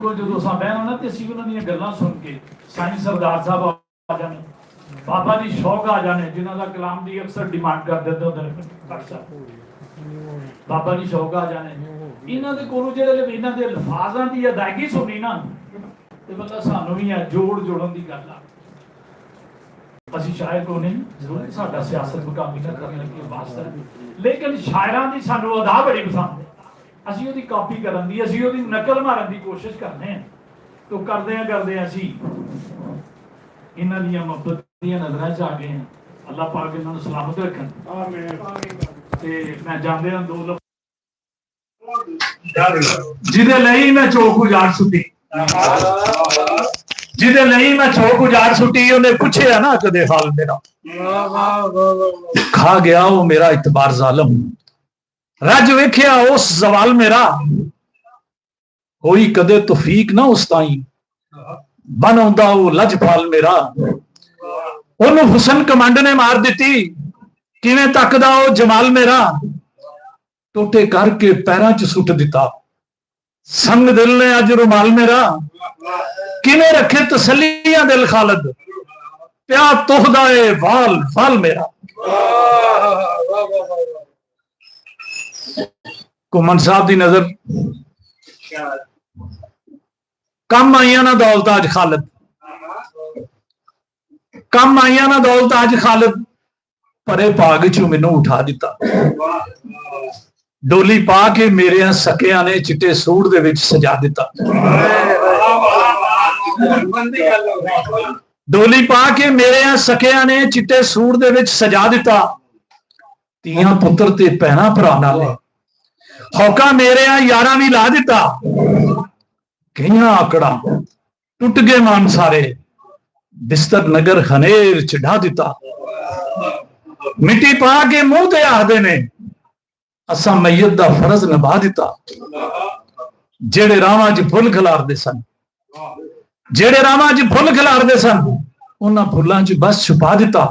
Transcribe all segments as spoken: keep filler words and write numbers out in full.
کو جدوں اساں بہنا نا، تے اسی انہاں دیاں گلاں سن کے سائیں سردار صاحب آ جانے، بابا جی شوق آ جانے، جنہاں دا کلام دی اکثر ڈیمانڈ کر دیندے ہوندے نے۔ اکثر بابا جی شوق آ جانے، انہاں دے کولوں جڑے لوگ انہاں دے الفاظاں دی ادائیگی سنی نا، تے بندہ سانوں وی ہے جوڑ جوڑن دی گل آ۔ اسی شاعر کو نہیں، ضرور ساڈا سیاست مقامی نہ کرنے کی واسطہ، لیکن شاعراں دی سانوں ادا بڑی پسند ہے۔ اسی اودی کاپی کرن دی، اسی اودی نقل مارن دی کوشش کرنے ہیں۔ تو کردے ہیں، کردے ہیں، اسی انہاں دیاں محبت دیاں نظراں چ آ گئے ہیں۔ اللہ پاک انہاں نوں سلامت رکھن۔ تے میں جاندے ہاں دو لفظ، جدے لئی میں چوک اجاڑ سٹی، جدے لئی میں چوک اجاڑ سٹی، انہیں پوچھے نہ کدے حال میرا۔ کھا گیا وہ میرا اعتبار ظالم، رج ویکھیا اس زوال میرا۔ ہوئی کدے توفیق نہ اس تائیں، بن آندا او لجپال میرا۔ اونوں حسن کمانڈ نے مار دتی، کیویں تکدا او جمال میرا۔ ٹوٹے کر کے پیراں چ سٹ دتا، سنگ دل نے اج رومال میرا۔ کیویں رکھے تسلیاں دل خالد، پیا توہدا اے وال وال میرا۔ گھمن صاحب دی نظر، کم آئیاں نہ دولت اج خالد، کم آئیاں نہ دولت اج خالد، پرے پاگ چوں مینوں اٹھا دتا۔ ڈولی پا کے میرے سکیاں نے چٹے سوٹ دے وچ سجا دتا۔ ڈولی پا کے میرے سکیاں نے چٹے سوٹ دے وچ سجا دتا۔ تیاں پتر تے پینا پرا نالے، ہوکا میرے یاراں وی لا دتا۔ کئیاں آکڑاں ٹوٹ گئے مان سارے، بستر نگر خنیر چڑھا دتا۔ مٹی پا کے منہ تے آہدے نے، اساں میت دا فرض نبھا دتا۔ جڑے راواں چ پھل کھلاردے سن، جڑے راواں چ پھل کھلاردے سن، انہاں پھلاں چ بس چھپا دتا۔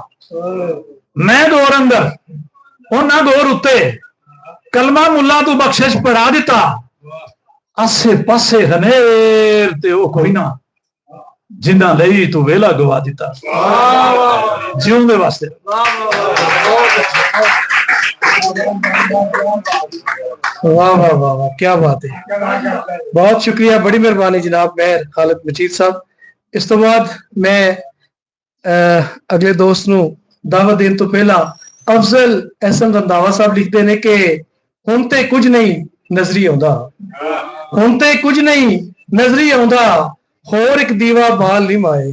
میں دور اندر، انہاں دور اتے، کلمہ ملا تو بخشش پڑھا دتا۔ آسے پاسے ہنیر تے او کوئی نہ، جنہاں لئی تو ویلا گوا دتا۔ جیون دے واسطے۔ واہ واہ واہ واہ، کیا بات ہے، بہت شکریہ، بڑی مہربانی جناب مہر خالد مجید صاحب۔ اس تو بعد میں اگلے دوست نوں دعوت دین تو پہلا افضل احسن رنداوا صاحب لکھدے نے کہ ہن تے کچھ نہیں نظری آوندا، ہن تے کچھ نہیں نظری آوندا، ہور اک دیوا بال نہیں مائے۔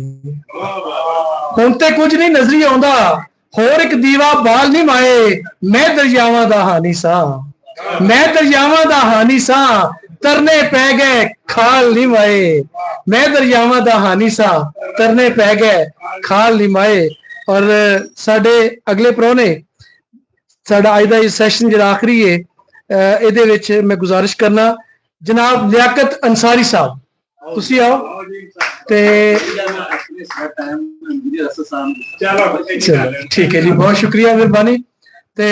ہن تے کچھ نہیں نظری آوندا، ہور اک دیوا بال نہیں مائے۔ میں دریاواں دا ہانی ساں، میں دریاواں دا ہانی ساں، ترنے پے گئے، کھال نہیں مائے۔ میں دریاواں دا ہانی ساں، ترنے پے گئے، کھال نہیں مائے۔ اور ساڈے اگلے پرونے، ساڈا اج دا یہ سیشن جڑا آخری ہے، اے دے وچ میں گزارش کرنا جناب لیاقت انصاری صاحب، تسی آؤ۔ تے چلو، ٹھیک ہے جی، بہت شکریہ، مہربانی۔ تے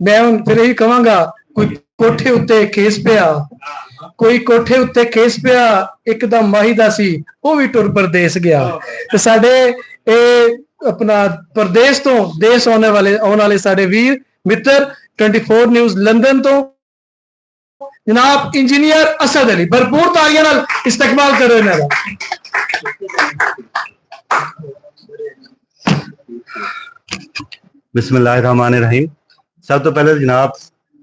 میں ہن پھر یہی کہاں گا، کوئی کوٹھے اُتے کھیس پیا، کوئی کوٹھے اُتے کھیس پیا، اک دم ماہی دا سی، او وی ٹر پردیس گیا۔ تے ساڈے اے اپنا پردیس تو دیس آنے والے، آنے والے ساڈے ویر متر ٹوئنٹی فور نیوز لندن تو جناب انجینئر اسد علی، بھرپور تالیاں نال استقبال کرو انہاں دا۔ بسم اللہ الرحمن الرحیم۔ سب تو پہلے جناب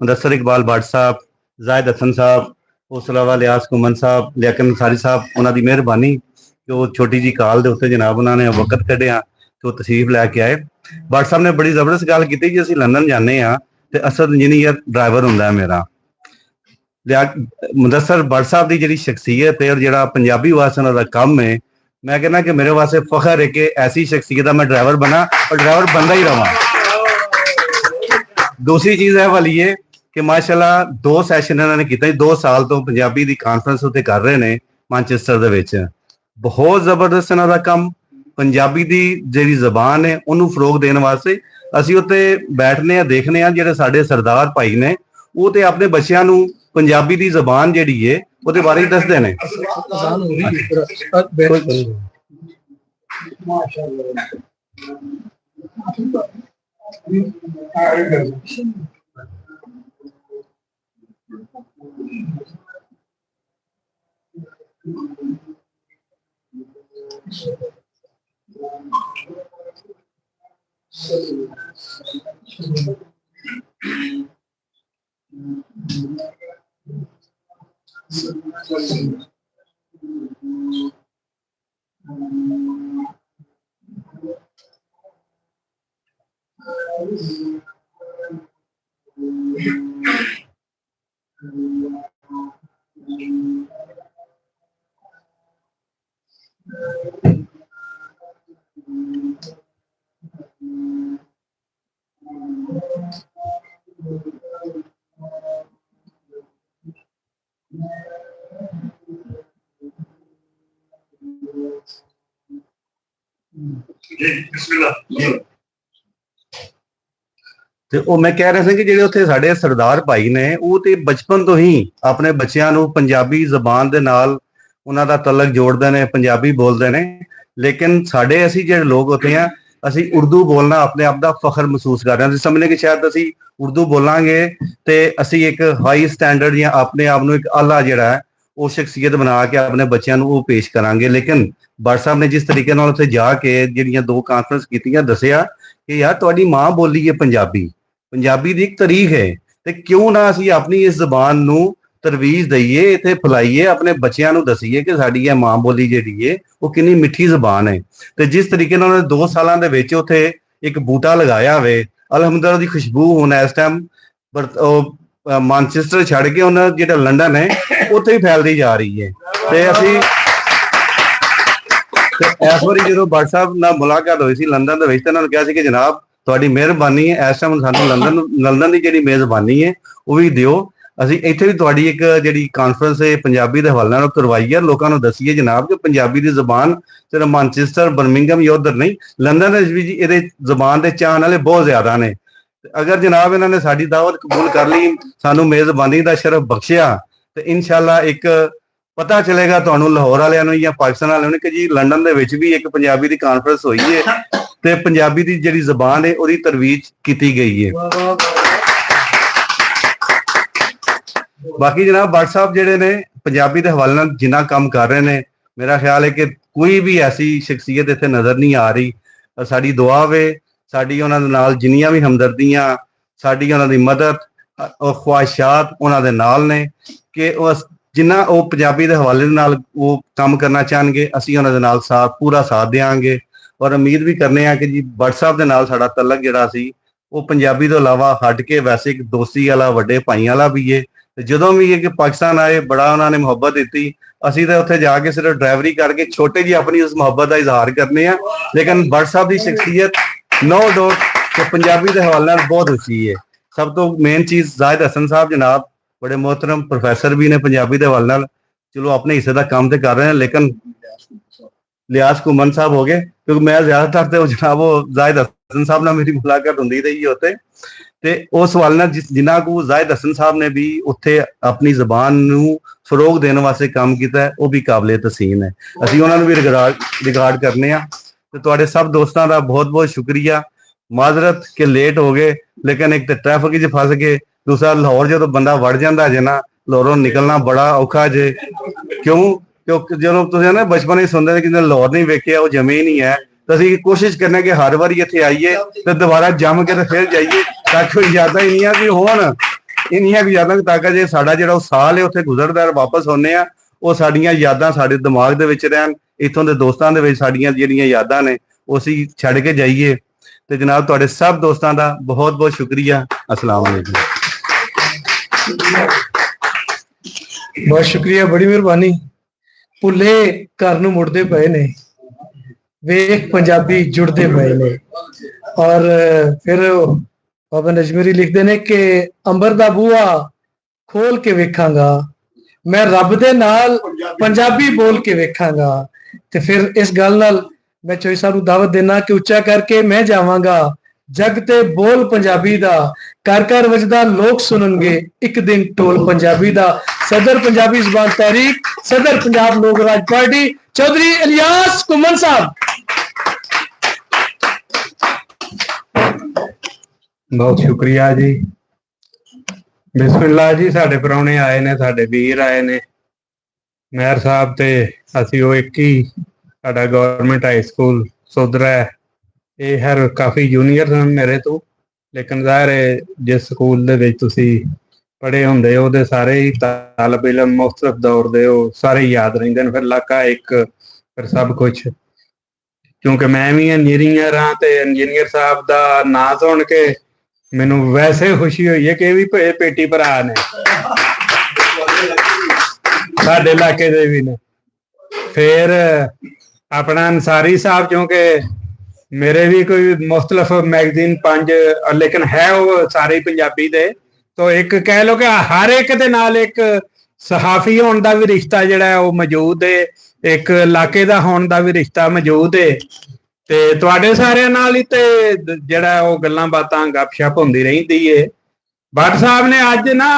مدثر اقبال بٹ صاحب، زاہد حسن صاحب، اس علاوہ لیاس کمن صاحب، لیاقت انصاری صاحب، انہاں دی مہربانی کہ وہ چھوٹی جی کال دے اتنے جناب انہاں نے وقت کڈیا تو تشریف لے کے آئے۔ بٹ صاحب نے بڑی زبردست گل کی جی، اسی لندن جانے ہاں تے اسد انجینئر ڈرائیور ہوندا ہے میرا۔ لیا-، مدثر بٹ صاحب دی جڑی شخصیت ہے اور جڑا پنجابی واسطے انہاں دا کم ہے، میں کہنا کہ میرے واسطے فخر ہے کہ ایسی شخصیت دا میں ڈرائیور بنا اور ڈرائیور بندا ہی رہا۔ دوسری چیز ہے والی یہ کہ ماشاءاللہ دو سیشن انہاں نے کیتے، دو سال تو پنجابی دی کانفرنس اتنے کر رہے نے مانچسٹر دے وچ۔ بہت زبردست انہاں دا کم۔ پنجابی دی جڑی زبان ہے انہوں فروغ دین واسطے اسی اتنے بیٹھنے ہیں، دیکھنے ہیں جڑے ساڈے سردار بھائی نے، وہ تے اپنے بچیاں نوں پنجابی دی زبان جیڑی ہے، اوہدے بارے دسدے نے۔ تے او میں کہہ رہا سا کہ جڑے اتھے ساڈے سردار بھائی نے، او تے بچپن تو ہی اپنے بچیاں نوں پنجابی زبان دے نال انہاں دا تعلق جوڑدے نے، پنجابی بولدے نے۔ لیکن ساڈے، اسی جڑے لوگ ہوتے ہیں، اسی اردو بولنا اپنے آپ دا فخر محسوس کر رہے ہیں۔ اسی سمجھنے کہ شاید اسی اردو بولاں گے تے اسی ایک ہائی سٹینڈرڈ یا اپنے آپ نوں ایک اعلیٰ جڑا ہے، او شخصیت بنا کے اپنے بچیاں نوں او پیش کراں گے۔ لیکن بٹ صاحب نے جس طریقے نال اتھے جا کے جڑیاں دو کانفرنس کیتیاں، دسیا کہ یار، تہاڈی ماں بولی ہے پنجابی، پنجابی دی ایک تاریخ ہے، تے کیوں نہ اسی اپنی اس زبان نوں ترویج دئیے، اتھے پھلائیے، اپنے بچیاں نوں دسیے کہ ساڈی یہ ماں بولی جیڑی ہے، وہ کنی میٹھی زبان ہے۔ تے جس طریقے نال انہوں نے دو سالاں دے وچ اتھے ایک بوٹا لگایا ہوئے، الحمدللہ، دی خوشبو ہن اس ٹائم پر-، او، آ، مانچسٹر چھڈ کے انہاں جڑا لندن ہے، اتھے ہی پھیلدی جا رہی ہے۔ تے اسی، تے اس واری جدوں بٹ صاحب نال ملاقات ہوئی سی لندن دے وچ، تے انہاں نے کہا سی کہ جناب، تہاڈی مہربانی ہے، اس ٹائم سانوں لندن، لندن دی جڑی میزبانی ہے، او وی دیو۔ اسی ایتھے وی تہاڈی ایک جڑی کانفرنس ہے پنجابی دے حوالے نال کروائی ہے، لوکاں نوں دسیے جناب کہ پنجابی دی زبان صرف مانچسٹر، برمنگھم یا ادھر نہیں، لندن وچ وی جی ایہدے زبان دے چاہن والے بہت زیادہ نے۔ تے اگر جناب انہاں نے ساڈی دعوت قبول کر لی، سانوں میزبانی دا شرف بخشیا، تے انشاءاللہ ایک پتہ چلے گا تانوں لاہور والےاں نوں یا پاکستان والےاں نوں کہ جی لندن دے وچ وی ایک پنجابی دی کانفرنس ہوئی ہے تے پنجابی دی جڑی زبان ہے اوہدی ترویج کیتی گئی ہے۔ باقی جناب بٹ صاحب جڑے نے پنجابی دے حوالے نال جنہ کم کر رہے نے، میرا خیال ہے کہ کوئی بھی ایسی شخصیت اتھے نظر نہیں آ رہی۔ ساڈی دعا وے، ساڈی انہاں دے نال جنیاں وی ہمدردیاں، ساڈی انہاں دی مدد اور خواہشات انہاں دے نال نے کہ او اس-، جنہاں او پنجابی دے حوالے دے نال او کم کرنا چاہن گے، اسی انہاں دے نال ساتھ، پورا ساتھ دیاں گے۔ اور امید بھی کرنے ہاں کہ جی بٹ صاحب دے نال ساڈا تعلق جڑا سی، او پنجابی تو علاوہ ہٹ کے ویسے ایک دوستی والا، وڈے بھائی والا بھی ہے۔ تے جدوں بھی یہ کہ پاکستان آئے، بڑا انہاں نے محبت دتی۔ اسی تے اتھے جا کے صرف ڈرائیوری کر کے چھوٹے جی اپنی اس محبت دا اظہار کرنے آں، لیکن بٹ صاحب دی شخصیت نو ڈاؤٹ کہ پنجابی دے حوالے نال بہت اچھی ہے۔ سب تو مین چیز زاہد حسن صاحب جناب، بڑے محترم پروفیسر بھی نے پنجابی دے حوالے نال، چلو اپنے حصے دا کام تے کر رہے ہیں، لیکن لیاس گھمن صاحب ہو گئے، کیونکہ میں زیادہ تر تے او جناب او زاہد حسن صاحب نال میری ملاقات ہوندی رہی ہے اتھے۔ تے اس حوالے نال جس، جنہاں کو زاہد حسن صاحب نے بھی اتھے اپنی زبان نوں فروغ دین واسطے کام کیتا ہے، او بھی قابل تحسین ہے۔ اسی انہاں نوں بھی ریکارڈ، ریکارڈ کرنے آ۔ تے تہاڈے سب دوستاں دا بہت بہت شکریہ۔ معذرت کہ لیٹ ہو گئے، لیکن ایک تے ٹریفک وچ پھس گئے، دوسرا لاہور جدوں بندہ وڑ جاندا جے نا، لاہوروں نکلنا بڑا اوکھا جے۔ کیوں؟ کیونکہ جدوں تسیں نا بچپن وچ سنتے کہ لاہور نہیں ویکھیا، وہ جمے ہی نہیں ہے۔ تو اسی کوشش کرنے کہ ہر واری اتھے آئیے تے دوبارہ جم کے تے پھر جائیے، تاکہ وہ یاداں انیاں بھی ہون، انیاں بھی یاداں، تاکہ جے ساڈا جڑا وہ سال ہے اتھے گزردا ہے، واپس ہونے آ، وہ ساڈیاں یاداں ساڈے دماغ دے وچ رہن، اتھوں دے دوستاں دے وچ ساڈیاں جڑیاں یاداں نے، وہ اسی چھڈ کے جائیے۔ تے جناب، تہاڈے سب دوستاں دا بہت بہت شکریہ۔ السلام علیکم۔ بہت شکریہ، بڑی مہربانی۔ بھلے گھر نوں مڑدے پئے نے، ویکھ پنجابی جڑدے پئے نے۔ اور پھر بابا نجمری لکھدے نے کہ امبر دا بوا کھول کے ویکھاں گا، میں رب دے نال پنجابی بول کے ویکھاں گا۔ تے پھر اس گل نال میں چوئی صاحب نوں دعوت دینا کہ اچا کر کے میں جاواں گا، جگ تے بول پنجابی دا، گھر گھر وجدا لوک سنن گے، اک دن ٹول پنجابی دا۔ صدر پنجابی زبان تحریک، صدر پنجاب لوک راج پارٹی، چوہدری الیاس گھمن صاحب۔ بہت شکریہ جی۔ بسم اللہ جی، ساڈے پراہنے آئے نے، ساڈے ویر آئے نے۔ مہر صاحب تے اسی او ایک ہی، ساڈا گورنمنٹ ہائی سکول سودرا ہے۔ اے ہر کافی جونیئر سن میرے تو، لیکن ظاہر ہے جس سکول دے وچ تسی پڑھے ہوندے ہو، دے سارے ہی طالب علم مختلف دور دے ہو، سارے یاد رہندے نے۔ پھر علاقہ ایک، پھر سب کچھ۔ کیونکہ میں بھی انجینئر ہاں تے انجینئر صاحب دا ناں سن کے مینوں ویسے خوشی ہوئی ہے کہ یہ بھی پے-، پیٹی بھرا نے، ساڈے علاقے دے بھی نے۔ پھر اپنا انصاری صاحب، کیونکہ میرے بھی کوئی مختلف میگزین پنج، لیکن ہے وہ سارے ہی پنجابی دے، تو ایک کہہ لو کہ ہر ایک دے نال ایک صحافی ہون دا بھی رشتہ جڑا ہے وہ موجود ہے، ایک علاقے دا ہون دا بھی رشتہ موجود ہے۔ تے تواڈے سارے نال ہی تے جڑا ہے وہ گلاں باتاں گپ شپ ہوندی رہندی ہے۔ بٹ صاحب نے اج نا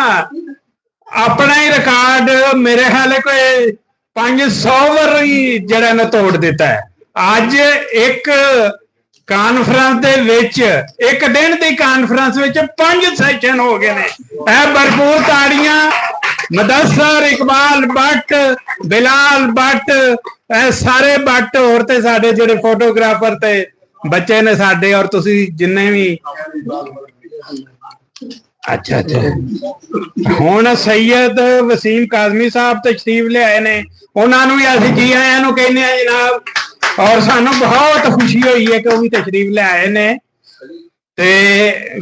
اپنا ہی ریکارڈ، میرے خیال ہے کوئی پنج سو واری جڑا نا توڑ دیتا ہے۔ اج ایک کانفرنس دے وچ، ایک دن دی کانفرنس وچ پنج سیشن ہو گئے نے۔ اے بھرپور تاڑیاں، مدثر اقبال بٹ، بلال بٹ، اے سارے بٹ، اور تے ساڈے جڑے فوٹوگرافر تے بچے نے ساڈے، اور تسی جننے بھی۔ اچھا، اچھا۔ ہن سید وسیم کاظمی صاحب تشریف لے آئے نے، انہاں نوں وی اسی جی آیاں نوں کہنے آں جناب، اور سانوں بہت خوشی ہوئی ہے کہ وہ بھی تشریف لے آئے نے۔ تے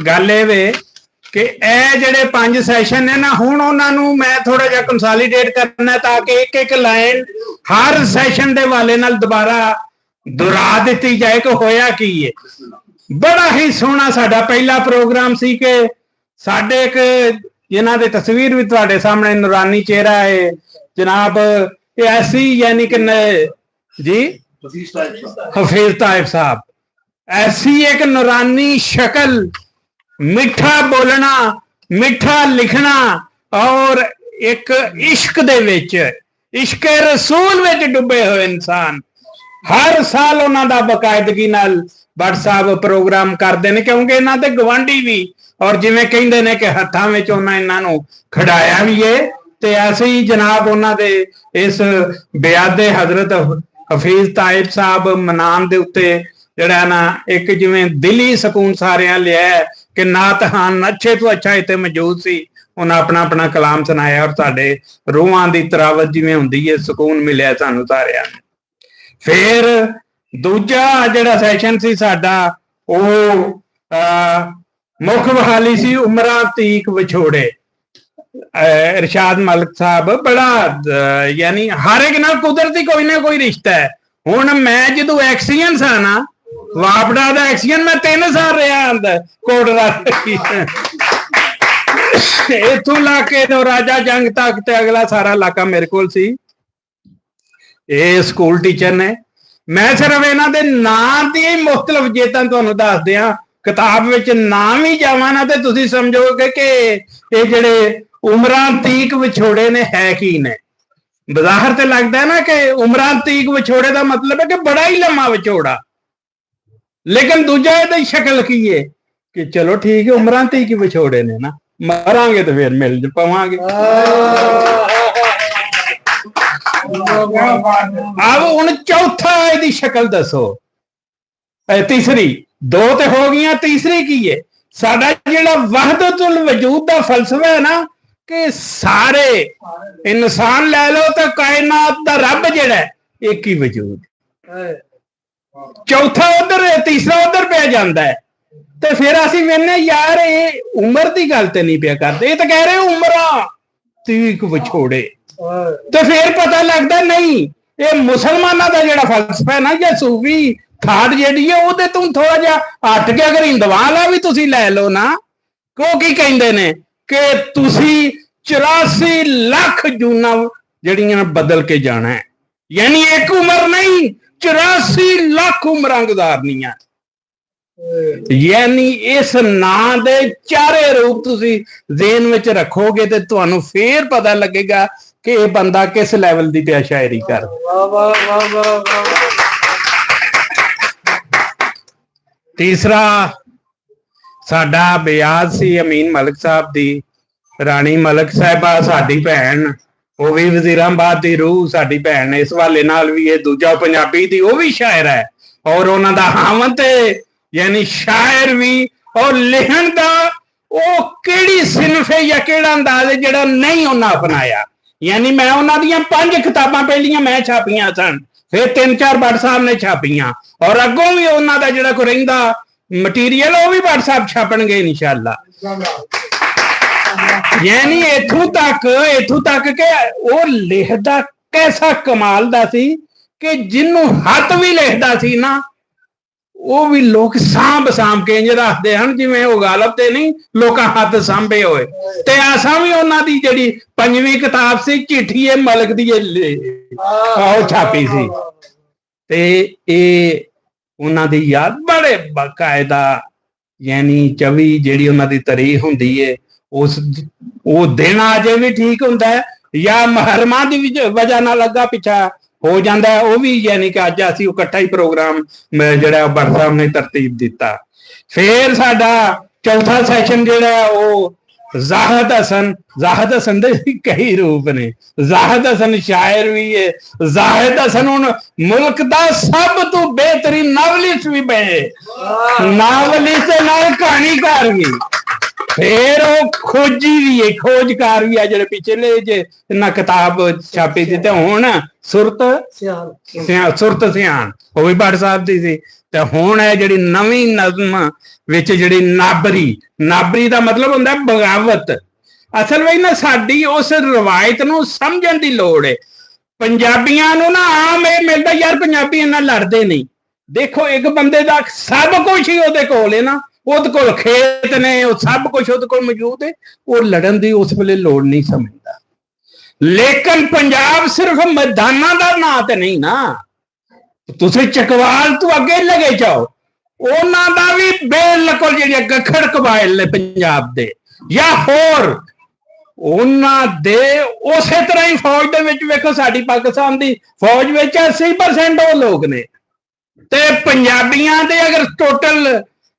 گل اے وے کہ اے جڑے پنج سیشن نے نا، ہن انہاں نوں میں تھوڑا جہا کنسالیڈیٹ کرنا ہے تاکہ ایک ایک لائن ہر سیشن دے حوالے نال دوبارہ دہرا دتی جائے کہ ہویا کی ہے۔ بڑا ہی سوہنا ساڈا پہلا پروگرام سی کہ ساڈے ایک، جنہاں دے تصویر بھی تہاڈے سامنے نورانی چہرہ ہے جناب، ایسی یعنی کہ نئے، جی، حفیظ طائف صاحب، ایسی ایک نورانی شکل، میٹھا بولنا، میٹھا لکھنا، اور ایک عشق دے وچ، عشق رسول وچ ڈبے ہوئے انسان۔ ہر سال انہاں دا باقاعدگی نال بٹ صاحب پروگرام کردے نے، کیونکہ انہاں دے گوانڈی بھی، اور جویں کہندے نے کہ ہتھاں وچ انہاں انہاں نوں کھڑایا بھی ہے۔ تے ایسے ہی جناب انہاں دے اس بیاد حضرت حفیظ طائب صاحب منان دے اُتے جڑا نا ایک جویں دلی سکون ساریاں لیا ہے کہ نعت خان اچھے تو اچھا اتنے موجود سی، انہاں اپنا اپنا کلام سنایا اور ساڈے روحاں دی تراوت جویں ہوندی ہے، سکون ملیا سانو ساریاں نوں۔ پھر دوجا جڑا سیشن سی ساڈا، او، آ، مکھ بحالی سی عمراں تیک وچھوڑے۔ اے، ارشاد ملک صاحب بڑا، اے، یعنی ہر ایک نال قدرتی کوئی نہ کوئی رشتہ ہے۔ ہن میں جدوں ایکسیئن سا نا، واپڈا دا ایکسیئن میں تین سال رہیا اندر کوٹ راجا۔ اتھوں لا کے تو راجا جنگ تک تے اگلا سارا علاقہ میرے کول سی۔ اے سکول ٹیچر نے۔ میں صرف انہاں دے ناں دی ہی مختلف جیتاں تانوں دس دیاں۔ کتاب وچ ناں وی جاواں نا تے تسی سمجھو گے کہ اے جڑے عمران تیک وچھوڑے نے ہے کی نے۔ بظاہر تے لگدا ہے نا کہ عمران تیک وچھوڑے دا مطلب ہے کہ بڑا ہی لمبا وچھوڑا۔ لیکن دوجا اے دی شکل کی ہے کہ چلو ٹھیک ہے، عمراں تے کی وچھوڑے نے نا، مراں گے تے پھر مل ج-، پواں گے۔ اب ہن چوتھا اے دی شکل دسو۔ اے تیسری، دو تے ہو گئیاں، تیسری کی ہے؟ ساڈا جڑا وحدت الوجود دا فلسفہ ہے نا، کہ سارے انسان لے لو تے کائنات دا رب جڑا ہے، ایک ہی وجود۔ چوتھا ادھر، تیسرا ادھر پہ جاندا ہے۔ تے پھر اسی وینے، یار، اے عمر دی گل تے نہیں پیا کردے، اے تے کہہ رہے عمراں تیک وچھوڑے۔ تے پھر پتہ لگدا نہیں، اے مسلماناں دا جڑا فلسفہ ہے نا، یا صوفی تھاٹ جڑی ہے، او دے توں تھوڑا جہا ہٹ کے اگر ہندواں والا بھی تسی لے لو نا، کہ وہ کی کہندے نے کہ تسی چوراسی لکھ جوناں جڑیاں بدل کے جانا ہے، یعنی ایک عمر نہیں، چوراسی لکھ عمراں گزارنیاں۔ یعنی اس ناں دے چارے روپ تسی ذہن وچ رکھو گے تے تانوں فیر پتہ لگے گا کہ یہ بندہ کس لیول دی پیا شاعری کر۔ تیسرا ساڈا بیاض سی امین ملک صاحب دی، رانی ملک صاحبہ ساڈی بھین، او وی وزیرآباد دی روح ساڈی بھین، اس حوالے نال وی اے دوجا پنجابی دی او وی شاعر ہے۔ اور انہاں دا ہاوند تے یعنی شاعر وی، اور لکھن دا او کیڑی صنف ہے یا کیڑا انداز ہے جڑا نہیں انہاں اپنایا؟ یعنی میں انہاں دیاں پنج کتاباں پہلیاں میں چھاپیاں سن، پھر تین چار بٹ صاحب نے چھاپیاں، اور اگوں وی انہاں دا جڑا کوئی رہندا مٹیریل او وی بٹ صاحب چھاپن گے انشاءاللہ۔ یعنی اتھوں تک اتھوں تک کہ او لکھدا کیسا کمال دا سی کہ جنوں ہاتھ وی لکھدا سی نا، او وی لوگ سانب سانب کے انج رکھدے ہن جویں او غالب تے نہیں، لوکاں ہاتھ سانبے ہوئے۔ تے اساں وی انہاں دی جڑی پنجویں کتاب سی چٹھی اے ملک دی اے لے، آؤ چھاپی سی۔ تے اے انہاں دی یاد بڑے باقاعدہ، یعنی چوی جیڑی انہاں دی تاریخ ہوندی ہے، اس او دن اجے وی ٹھیک ہوندا ہے، یا محرماں دی وج- وجہ نال اگا پچھا ہو جاندا ہے، او وی یعنی کہ اج اسی اکٹھا ہی پروگرام، میں جیڑا بٹ صاحب نے ترتیب دتا۔ پھر ساڈا چوتھا سیشن جیڑا ہے او زاہد حسن، زاہد حسن دے وی کئی روپ نے۔ زاہد حسن شاعر وی ہے، زاہد حسن ہن ملک دا سب تو بہترین ناولسٹ وی بنے، ناولسٹ دے نال کہانی کار وی۔ پھر او کھوجی وی ہے، کھوجکار وی ہے، جڑے پچھلے جے نہ کتاب چھاپی سی تے ہن سرت سیاح، سرت سیاح او وی بٹ صاحب دی سی۔ تے ہن اے جڑی نویں نظم وچ جڑی نابری، نابری دا مطلب ہوندا ہے بغاوت۔ اصل وچ نا ساڈی اس روایت نوں سمجھن دی لوڑ ہے۔ پنجابیاں نوں نا عام اے ملدا، یار پنجابی انہاں لڑدے نہیں۔ دیکھو، ایک بندے دا سب کچھ ہی اودے کول ہے نا، اودے کول کھیت نے، او سب کچھ اودے کول موجود ہے، او لڑن دی اس ویلے لوڑ نہیں سمجھدا۔ لیکن پنجاب صرف میداناں دا ناں تے نہیں نا، تسیں چکوال تو اگے لگے جاؤ، انہاں دا بھی بالکل جڑے گکھڑ قبائل نے پنجاب دے یا ہور، انہاں دے اسی طرح ہی فوج دے وچ ویکھو، ساڈی پاکستان دی فوج وچ اسی پرسنٹ او لوگ نے۔ تے پنجابیاں دے اگر ٹوٹل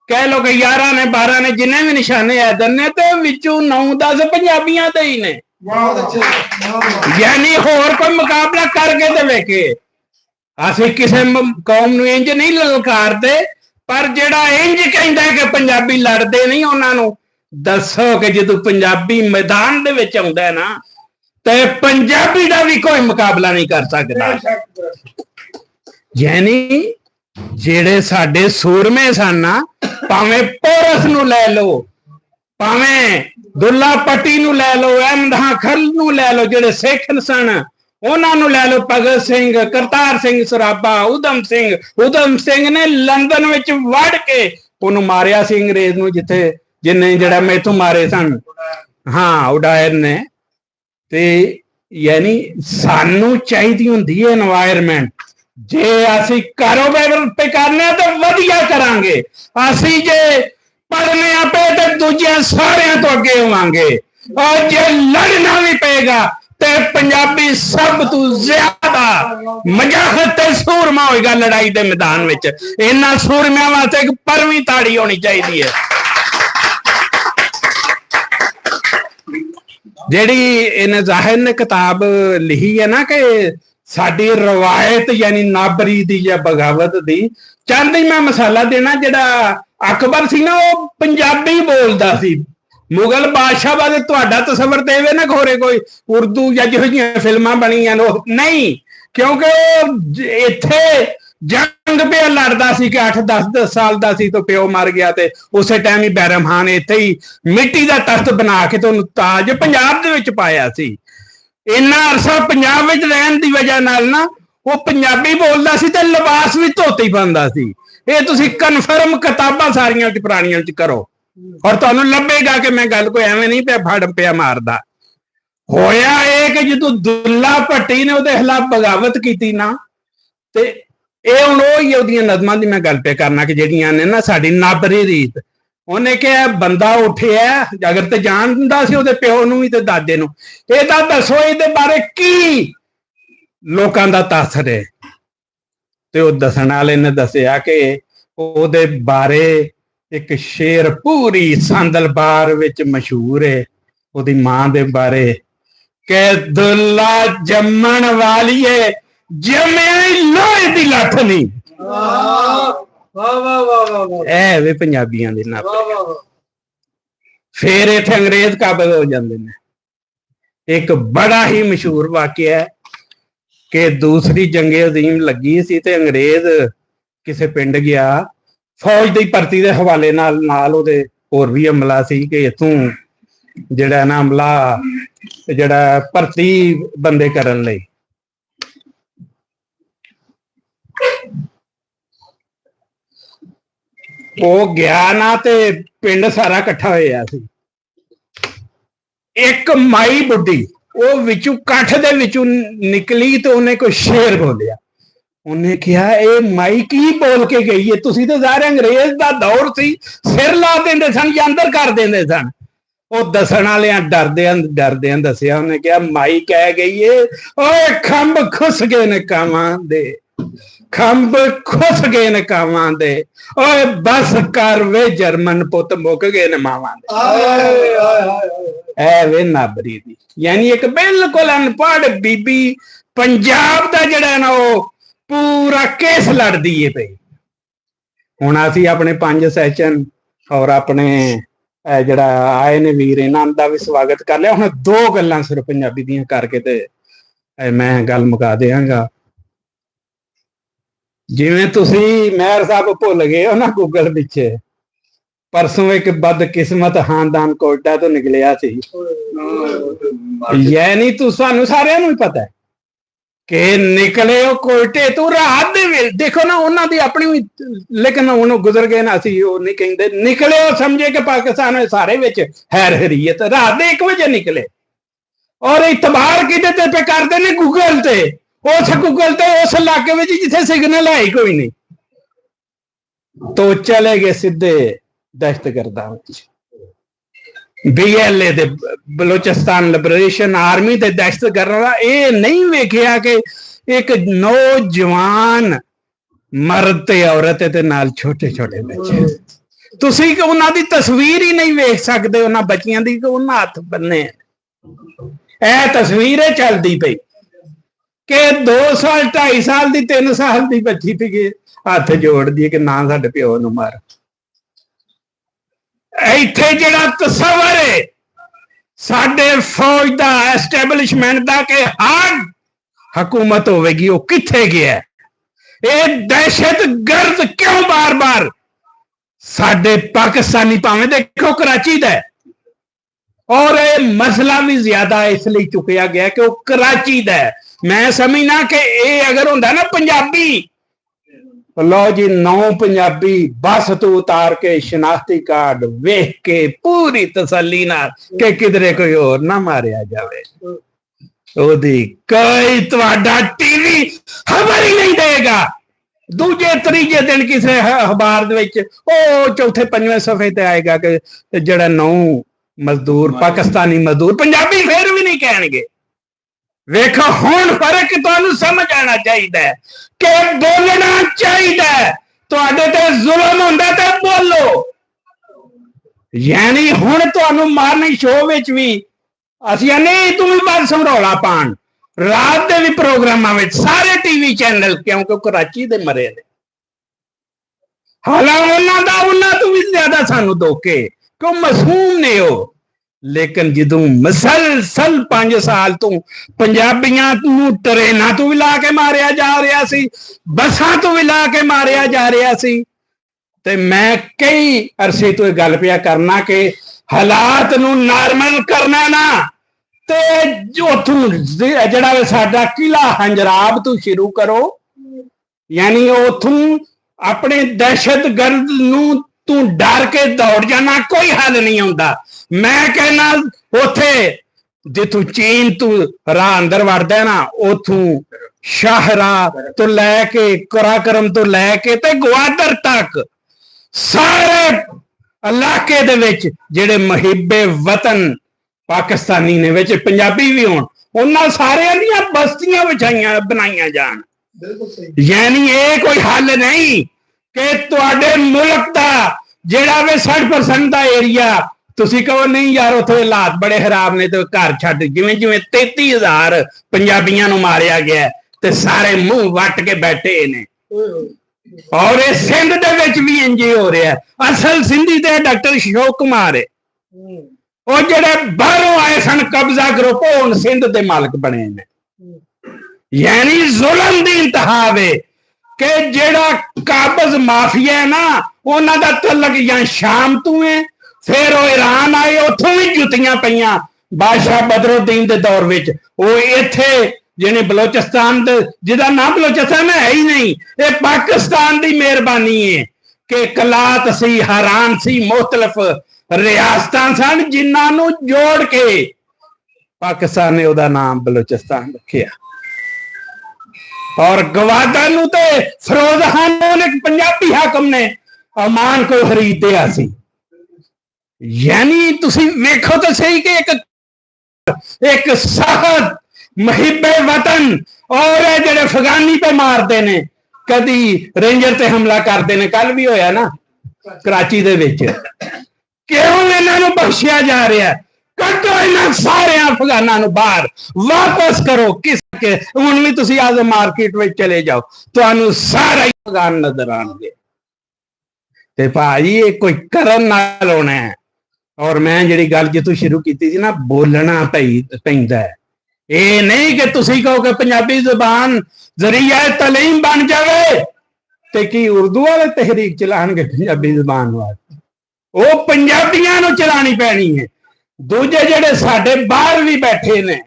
کہہ لو کہ یارہ نے، بارہ نے، جنہیں بھی نشانے حیدر نے، تے وچوں نو دس پنجابیاں دے ہی نے۔ یعنی ہور کوئی مقابلہ کر کے تے ویکھے۔ اسی کسے م- قوم نو انج نہیں للکار دے، پر جڑا انج کہندا ہے کہ پنجابی لڑدے نہیں، انہاں نو دسو کہ جدوں پنجابی میدان دے وچ آوندا ہے نا، تے پنجابی دا بھی کوئی مقابلہ نہیں کر سکدا۔ یعنی جڑے ساڈے سورمے سن نا، پاویں پورس نو لے لو، پاویں دلہ پٹی نو لے لو، احمد خان کھل نو لے لو، جڑے سکھ سن، انہاں نو لے لو، بھگت سنگھ، کرتار سنگھ سرابا، ادھم سنگھ، ادھم سنگھ نے لندن وچ وڑ کے انہوں ماریا سی انگریز نو، جتھے جن نے جڑا میتھوں مارے سن، ہاں، اڈائر نے۔ تے یعنی سانوں چاہیدی ہوندی ہے انوائرمنٹ، جے اسی کاروبار پہ کرنا تے ودیا کراں گے، اسی جے پڑھنے پہ تے دوجے سارے تو اگے ہواں گے، اور جے لڑنا بھی پے گا تے پنجابی سب تو زیادہ مجاہد تے سورما ہوئے گا لڑائی دے میدان وچ۔ انہاں سورمیاں واسطے ایک پرویں تاڑی ہونی چاہیے ہے۔ جیڑی انہیں ظاہر نے کتاب لکھی ہے نا کہ ساڈی روایت یعنی نابری دی یا بغاوت دی، چند ہی میں مثالہ دینا، جڑا اکبر سی نا، وہ پنجابی بولدا سی۔ مغل بادشاہ بارے تہاڈا تصور تے ایویں نہ کھورے کوئی اردو یا جہو جیاں فلماں بنیاں نے، وہ نہیں، کیونکہ وہ ج- ایتھے جنگ پہ لڑدا سی کہ اٹھ دس دس سال دا سی تو پیو مر گیا، تے اسے ٹائم ہی بیرم خان ایتھے ہی مٹی دا تخت بنا کے تے انہوں تاج پنجاب دے وچ پایا سی۔ اینا عرصہ پنجاب وچ رہن دی وجہ نال نا، وہ پنجابی بولدا سی تے لباس بھی دھوتی پاندا سی۔ اے تسی کنفرم کتاباں ساریاں وچ پرانیاں وچ کرو، اور تانوں لبھے گا کہ میں گل کوئی ایویں نہیں پیا پھڑ پیا ماردا۔ ہویا اے کہ جدوں دلہ بھٹی نے اودے خلاف بغاوت کیتی نا، تے یہ ہن اوہی اوہدیاں نظماں دی میں گل پہ کرنا کہ جہڑیاں نے نا ساڈی نابری ریت۔ انہیں کہیا بندہ اٹھیا، اگر تے جاندا سی اوہدے پیو نوں وی تے دادے نوں، اے دا دسو اے دے بارے کی لوکاں دا تاثر ہے؟ تے او دسن والے نے دسیا کہ اوہدے بارے اک شعر پوری ساندل بار وچ مشہور ہے، اوہدی ماں دے بارے کہ دلا جمن والی ہے، جمے لوہے دی لٹھ نہیں۔ اے وے پنجابیاں دے ناطے۔ فیر ایتھے انگریز قابض ہو جاندے نے۔ ایک بڑا ہی مشہور واقعہ ہے کہ دوسری جنگ عظیم لگی سی تے انگریز کسے پنڈ گیا، فوج دی بھرتی دے حوالے نال نال او دے ہور وی عملہ سی کہ اتھوں جڑا نا عملہ جڑا بھرتی بندے کرن لئی او گیا نا تے پنڈ سارا کٹھا ہویا سی۔ ایک مائی بڈھی او وچوں کٹھ دے وچوں نکلی تے انہیں کوئی شعر بولیا۔ انہیں کہا، اے مائی کی بول کے گئی ہے؟ تسی تے ظاہر انگریز دا دور سی، سر لا دیندے سن یا اندر کر دیندے سن۔ او دسن والیاں ڈردیاں ڈردیاں دسیا، انہیں کہا، مائی کہہ گئی ہے، اوئے کھمب کھس گئے نے کاواں دے، کھمب کھس گئے نے کاواں دے، اوئے بس کر وے جرمن پت مک گئے نے ماواں دے۔ اے وے نابری دی، یعنی ایک بالکل ان پڑھ بی بی پنجاب دا جڑا ہے نا، او پورا کیس لڑدی ہے پئی۔ ہن اسی اپنے پنج سیشن اور اپنے، اے، جڑا آئے نے ویر، انہاں دا وی سواگت کر لیا۔ ہن دو گلاں صرف پنجابی دیاں کر کے تے، اے، میں گل مکا دیاں گا۔ جویں تسی مہر صاحب بھل گئے ہو نا گوگل پچھے، پرسوں ایک بدقسمت خاندان کوئٹہ تو نکلیا سی۔ یعنی تو سانو سارے نوں ہی پتہ ہے کہ نکلے او کوئٹے تو رات دے ویل، دیکھو نا، انہاں دی اپنی وی، لیکن ہن او گزر گئے نا، اسی او نہیں کہندے۔ نکلے او سمجھے کہ پاکستان وچ سارے وچ خیر خیریت، رات دے ایک بجے نکلے۔ اور اعتبار کدے تے پہ کردے نے؟ گوگل تے۔ اس گوگل تے اس علاقے وچ جتھے سگنل ہے ہی کوئی نہیں۔ تو چلے گئے سدھے دہشت گرداں وچ۔ بی ایل اے دے، بلوچستان لبریشن آرمی دے دہشت گرداں دا اے نہیں ویکھیا کہ ایک نوجوان مرد تے عورت تے نال چھوٹے چھوٹے بچے۔ تسی کہ انہاں دی تصویر ہی نہیں ویکھ سکدے، انہاں بچیاں دی کہ انہاں ہتھ بننے۔ اے تصویر ہے چلدی پئی کہ دو سال، ڈھائی سال دی، تین سال دی بچی تھی کہ ہتھ جوڑ دی کہ نہ ساڈے پیو نوں مار۔ ایتھے جڑا تصور ہے ساڈے فوج دا، اسٹیبلشمنٹ دا کہ ہر حکومت ہوے گی، وہ کتھے گیا ہے؟ اے دہشت گرد کیوں بار بار ساڈے پاکستانی، پاویں دیکھو کراچی دا ہے، اور اے مسئلہ بھی زیادہ اس لیے چکیا گیا کہ وہ کراچی دا ہے۔ میں سمجھنا کہ اے اگر ہوندا نا پنجابی، لو جی، نو پنجابی بس تو اتار کے شناختی کارڈ ویکھ کے پوری تسلی نال کہ کدرے کوئی اور نہ ماریا جاوے۔ او دی کوئی تہاڈا ٹی وی خبر ہی نہیں دے گا۔ دوجے تریجے دن کسے ہ-، اخبار دے وچ او چوتھے پنجویں صفحے تے آئے گا کہ جڑا نو مزدور، پاکستانی مزدور، پنجابی پھر بھی نہیں کہن گے۔ ویکھو، ہن فرق تانوں سمجھ آنا چاہیدا ہے کہ بولنا چاہیدا ہے۔ تہاڈے تے ظلم ہوندا تے بولو۔ یعنی ہن تانوں مارننگ شو وچ وی اسی آنے توں وی بعد سمروڑا پان، رات دے وی پروگراماں وچ سارے ٹی وی چینل، کیونکہ کراچی دے مرے نے۔ حالانکہ انہاں دا، انہاں تو بھی زیادہ سانو دکھ ہے کہ وہ معصوم نے ہو۔ لیکن جدوں مسلسل پنج سال تو پنجابیاں نوں ٹریناں تو بھی لا کے ماریا جا رہا سی، بساں تو بھی لا کے ماریا جا رہا سی، تے میں کئی عرصے تو یہ گل پیا کرنا کہ حالات نوں نارمل کرنا نا، تے جو اتھوں جڑا وے ساڈا قلعہ ہنجراب تو شروع کرو، یعنی اتھوں اپنے دہشت گرد نوں توں ڈر کے دوڑ جانا کوئی حل نہیں ہوندا۔ میں کہنا، اوتھے جتھوں چین تو راہ اندر وڑدا ہے نا، اتھوں شاہراہ تو لے کے، قراقرم تو لے کے تے گوادر تک، سارے علاقے دے وچ جڑے محب وطن پاکستانی نے، وچ پنجابی بھی ہون، انہاں ساریاں دیاں بستیاں وچھائیاں، بنائیاں جان۔ یعنی اے کوئی حل نہیں کہ تواڈے ملک دا جیڑا وے سٹھ پرسنٹ دا ایریا، تسی کہو نہیں یار، اتھے حالات بڑے خراب نے، تے گھر چھڈ، جویں جویں تینتی ہزار پنجابیاں نوں ماریا گیا ہے، تے سارے منہ وٹ کے بیٹھے نے۔ اور اے سندھ دے وچ بھی انج ہی ہو رہا ہے۔ اصل سندھی تے ڈاکٹر اشوک کمار ہے، او جڑے باہروں آئے سن قبضہ گروپ، او ہن سندھ دے مالک بنے نے۔ یعنی ظلم دی انتہا وے کہ جڑا قابض مافیا ہے نا، انہاں دا تعلق یا شام تو ہے، پھر او ایران آئے، اتھوں بھی جتیاں پئیاں۔ بادشاہ بدر الدین دے دور وچ او ایتھے، یعنی بلوچستان دے، جدا نام بلوچستان ہے ہی نہیں، اے پاکستان دی مہربانی ہے کہ قلات سی، ہران سی، مختلف ریاستاں سن، جنہاں نوں جوڑ کے پاکستان نے اوہدا نام بلوچستان رکھیا۔ اور گوادر نوں تے فیروز خان نوں ایک پنجابی حاکم نے امان کو خرید دیا سی۔ یعنی تسی ویکھو تے صحیح کہ ایک، ایک سخت محب وطن اور اے جڑے افغانی پہ مار دے نے، کدی رینجر تے حملہ کر دے نے، کل بھی ہویا نا کراچی دے وچ۔ کیوں انہاں نوں بخشیا جا رہا ہے؟ کڈو انہاں سارے افغاناں نوں باہر، واپس کرو۔ کس کے ہن وی تسی آج مارکیٹ وچ چلے جاؤ، تانوں سارا ہی افغان نظر آن گے۔ تے بھائی، یہ کوئی کرن نال ہونا ہے۔ اور میں جڑی گل جتوں شروع کیتی سی نا، بولنا پئی، پیندا ہے۔ اے نہیں کہ تسی کہو کہ پنجابی زبان ذریعہ تعلیم بن جاوے، تے کی اردو والے تحریک چلان گے پنجابی زبان واسطے؟ او پنجابیاں نوں چلانی پینی ہے۔ دوجے جڑے ساڈے باہر بھی بیٹھے نے،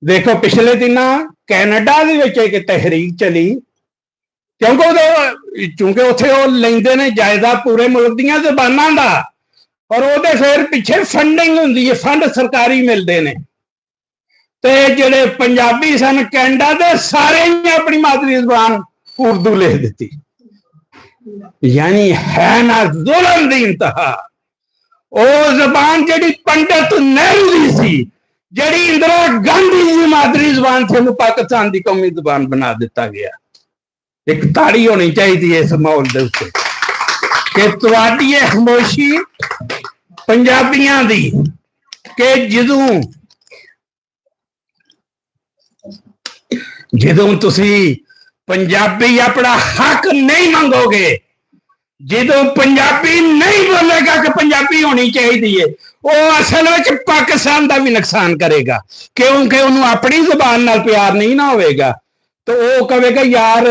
دیکھو پچھلے دناں کینیڈا دے وچ ایک تحریک چلی، کیونکہ او، چونکہ اتھے او لیندے نے جائزہ پورے ملک دیاں زباناں دا، اور او دے پھر پیچھے فنڈنگ ہوندی ہے، فنڈ سرکاری ملدے نے۔ تے جڑے پنجابی سن کینیڈا دے، سارے ہی اپنی مادری زبان اردو لکھ دتی۔ یعنی ہے نا ظلم دی انتہا۔ او زبان جڑی پنڈت نہرو دی سی، جڑی اندرا گاندھی دی مادری زبان سی، انہوں پاکستان دی قومی زبان بنا دتا گیا۔ ایک تاڑی ہونی چاہیے اس ماحول دے اُتے کہ تہاڈی یہ خاموشی پنجابیاں دی، کہ جدوں جدوں تسی پنجابی اپنا حق نہیں منگو گے، جدوں پنجابی نہیں بولے گا کہ پنجابی ہونی چاہیے، وہ اصل وچ پاکستان دا بھی نقصان کرے گا، کیونکہ انہوں اپنی زبان نال پیار نہیں نہ ہوئے گا۔ تو وہ کہے گا، یار،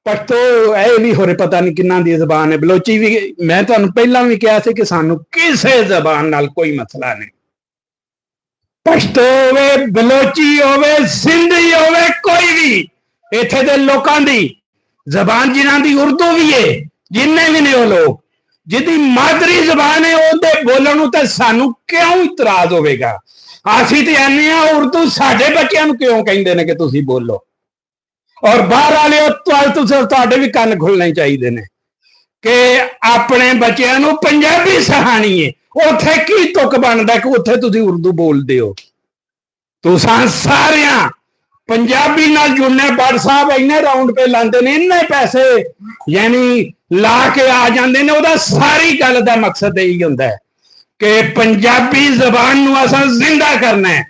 پشتو، اے بھی ہورے پتہ نہیں کناں دی زبان ہے، بلوچی بھی۔ میں تانوں پہلاں بھی کہا سی کہ سانوں کسے زبان نال کوئی مسئلہ نہیں۔ پشتو ہووے، بلوچی ہووے، سندھی ہووے، کوئی بھی، ایتھے دے لوکاں دی زبان، جنہاں دی اردو بھی ہے، جنہیں بھی نے وہ لوگ، جدی مادری زبان ہے، اون دے بولن اُتے سانوں کیوں اعتراض ہوے گا؟ اسی تے آنے آ، اردو ساڈے بچیاں نوں کیوں کہندے نے کہ تسی بولو؟ اور باہر والے، تہاڈے بھی کن کھلنے چاہیے نے کہ اپنے بچیاں نوں پنجابی سکھانی ہے۔ اوتھے کی تک بندا کہ اوتھے تسی اردو بول دیو؟ تساں ساریاں پنجابی نال جڑنے، بٹ صاحب اینے راؤنڈ پہ لاندے نے، اینے پیسے یعنی لا کے آ جاندے نے۔ اودا ساری گل دا مقصد یہی ہوندا ہے کہ پنجابی زبان نوں اساں زندہ کرنا ہے،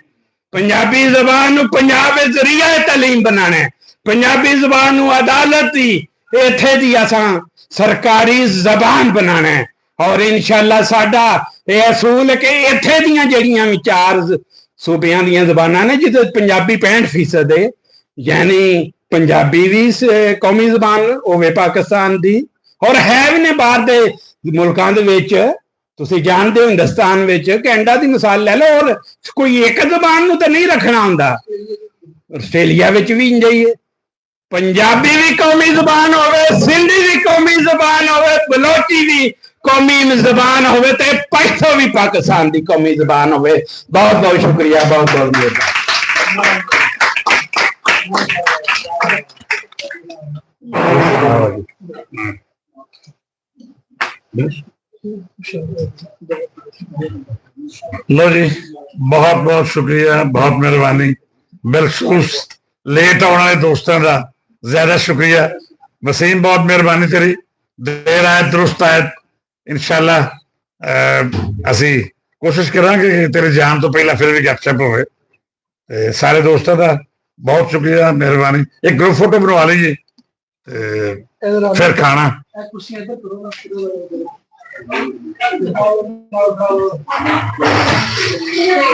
پنجابی زبان نوں پنجاب وچ ذریعہ تعلیم بنانا ہے، پنجابی زبان نوں عدالت دی، ایتھے دی اساں سرکاری زبان بنانا ہے۔ اور انشاءاللہ ساڈا یہ اصول ہے کہ ایتھے دیاں جڑیاں وی چار ز-، صوبیاں دیاں زباناں نے، جدے پنجابی پینٹ فیصد ہے، یعنی پنجابی وی س-، قومی زبان ہوے پاکستان دی، اور ہے وی نے باہر دے ملکاں دے وچ۔ تسی جانتے ہو ہندوستان وچ، کینیڈا دی مثال لے لو، اور کوئی ایک زبان نوں تے نہیں رکھنا ہوندا۔ آسٹریلیا وچ وی انج ہی ہے۔ پنجابی وی قومی زبان ہوے، سندھی وی قومی زبان ہوے، بلوچی وی قومی زبان ہوے، تے پشتو وی پاکستان دی قومی زبان ہوے۔ بہت بہت شکریہ، بہت بہت مہربانی۔ لو جی، بہت بہت شکریہ، بہت مہربانی۔ بالخصوص لیٹ آنے والے دوستاں دا زیادہ شکریہ۔ وسیم، بہت مہربانی تیری، دیر آئے درست آئے۔ انشاءاللہ، اہ، اسی کوشش کراں گے کہ تیرے جان تو پہلا پھر بھی گپ شپ ہوئے۔ تے سارے دوستاں دا بہت شکریہ، مہربانی۔ ایک گروپ فوٹو بنوا لئیے۔ تے پھر کھانا۔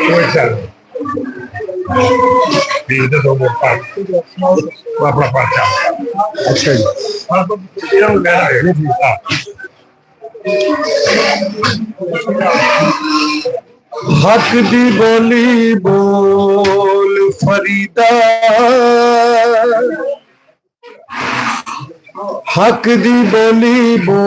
کوئی چل۔ یہ تو دو ووٹ پا۔ وہ اپنا پرچہ۔ اچھا جی۔ ہاں، تو یہ ہم کہہ رہے ہیں۔ ہاں۔ حق دی بولی بول فریدا، حق دی بولی بول۔